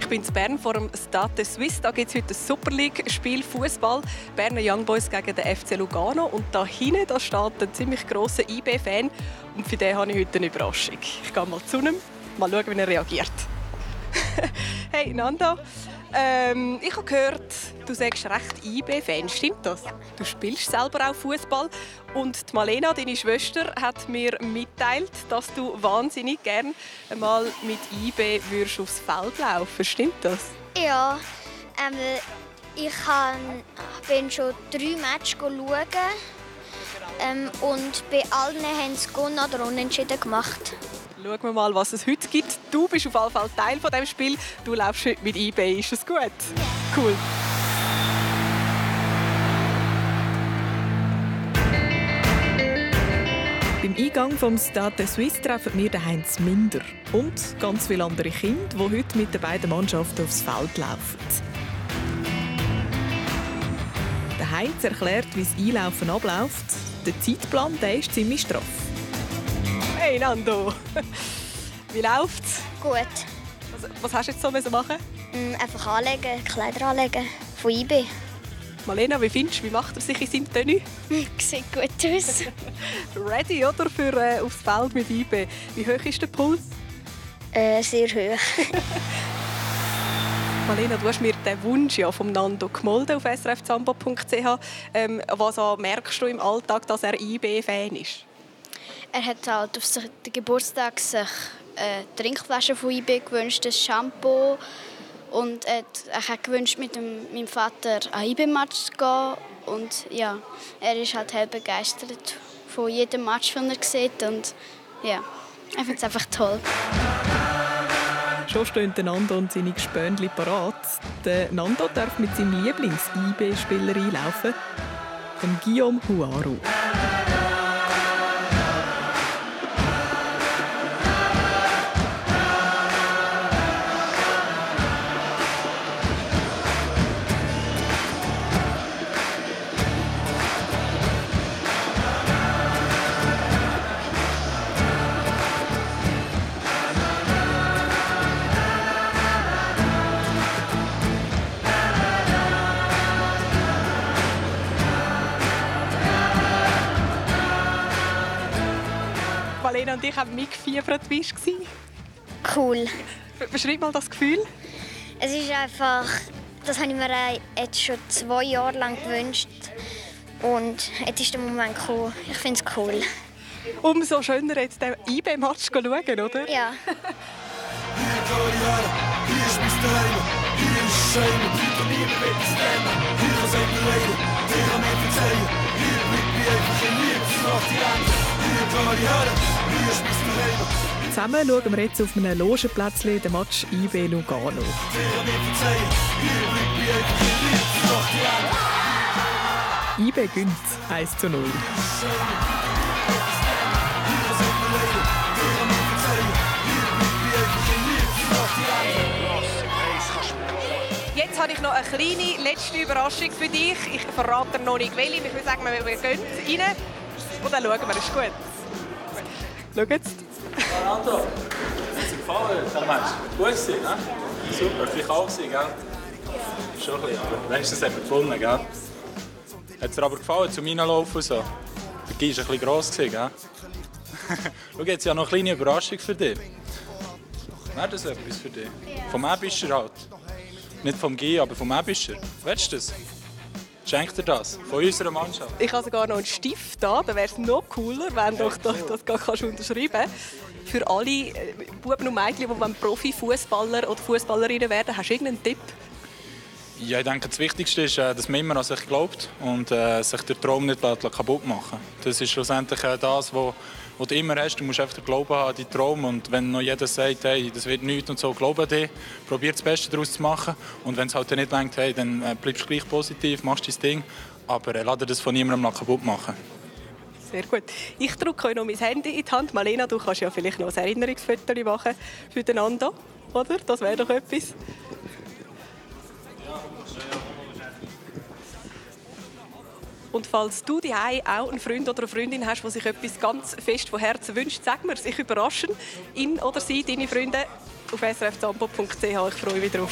bin in Bern vor dem Stade de Suisse. Da gibt es heute ein Super League-Spiel Fußball. Berner Young Boys gegen den FC Lugano. Und da hinten da steht ein ziemlich grosser IB-Fan. Und für den habe ich heute eine Überraschung. Ich gehe mal zu ihm, mal schauen, wie er reagiert. Hey Nando, ich habe gehört, du sagst recht IB-Fan. Stimmt das? Ja. Du spielst selber auch Fußball. Und die Malena, deine Schwester, hat mir mitgeteilt, dass du wahnsinnig gerne einmal mit IB aufs Feld laufen. Stimmt das? Ja, ich bin schon 3 Matches schauen und bei allen haben sie gewonnen oder unentschieden gemacht. Schauen wir mal, was es heute gibt. Du bist auf jeden Fall Teil von diesem Spiel. Du läufst heute mit IB. Ist das gut? Cool. Beim Eingang vom Stade de Suisse treffen wir den Heinz Minder und ganz viele andere Kinder, die heute mit den beiden Mannschaften aufs Feld laufen. Der Heinz erklärt, wie das Einlaufen abläuft. Der Zeitplan der ist ziemlich straff. Hey Nando, wie läuft's? Gut. Was hast du jetzt so machen? Einfach anlegen, Kleider anlegen von IB. Malena, wie findest du, wie macht er sich in seinem Tenue? Sieht gut aus. Ready, oder? Für aufs Feld mit IB. Wie hoch ist der Puls? Sehr hoch. Malena, du hast mir den Wunsch ja vom Nando gemolden auf srfzambo.ch. Was merkst du im Alltag, dass er IB-Fan ist? Er hat halt auf den Geburtstag sich Trinkflaschen von IB gewünscht, ein Shampoo. Und er hat gewünscht, mit meinem Vater an IB-Match zu gehen. Und ja, er ist halt hell begeistert von jedem Match, den er sieht. Und ja, er findet es einfach toll. Schon stehen der Nando und seine Gespönchen parat. Der Nando darf mit seinem Lieblings-IB-Spieler einlaufen, dem Guillaume Huaru. Malena und ich haben mitgefiebert. Wie war es? Cool. Beschreib mal das Gefühl. Es ist einfach, das habe ich mir jetzt schon 2 Jahre lang gewünscht. Und jetzt ist der Moment gekommen. Ich finde es cool. Umso schöner jetzt den IB-Match schauen, oder? Ja. Zusammen schauen wir jetzt auf einem Logenplätzchen den Match IB Lugano. IB gönnt 1:0. Jetzt habe ich noch eine kleine letzte Überraschung für dich. Ich verrate noch nicht welche. Ich würde sagen, wir gehen rein und dann schauen wir. Ist gut? Schau jetzt. Nando, hat es dir gefallen, der Match? Gut gewesen, ne? Super, vielleicht auch gewesen, gell? Schon ein bisschen, aber wenigstens haben wir gewonnen, gell? Hat es dir aber gefallen, zum Reinlaufen so? Der Guy war ein bisschen gross, gell? Schau, jetzt ja noch eine kleine Überraschung für dich. Wäre das etwas für dich? Ja. Vom Ebischer halt. Nicht vom Guy, aber vom Ebischer. Willst du das? Schenkt dir das? Von unserer Mannschaft? Ich habe sogar noch einen Stift da. Dann wäre es noch cooler, wenn du das kannst unterschreiben kannst. Für alle Buben und Mädchen, die Profi-Fußballer oder Fußballerinnen werden, hast du irgendeinen Tipp? Ja, ich denke, das Wichtigste ist, dass man immer an sich glaubt und sich den Traum nicht kaputt machen. Das ist schlussendlich das, was du immer hast. Du musst einfach den Glauben haben an deinen Traum. Und wenn noch jeder sagt, hey, das wird nichts und so, glaube an dich, probier das Beste daraus zu machen. Und wenn es halt nicht reicht, hey, dann bleibst du gleich positiv, machst dein Ding. Aber lass dir das von niemandem kaputt machen. Sehr gut. Ich drücke euch noch mein Handy in die Hand. Malena, du kannst ja vielleicht noch ein Erinnerungsfoto machen für den Nando, oder? Das wäre doch etwas. Und falls du daheim auch einen Freund oder eine Freundin hast, die sich etwas ganz fest von Herzen wünscht, sag mir's. Ich überrasche ihn oder sie, deine Freunde, auf srfzambo.ch. Ich freue mich drauf.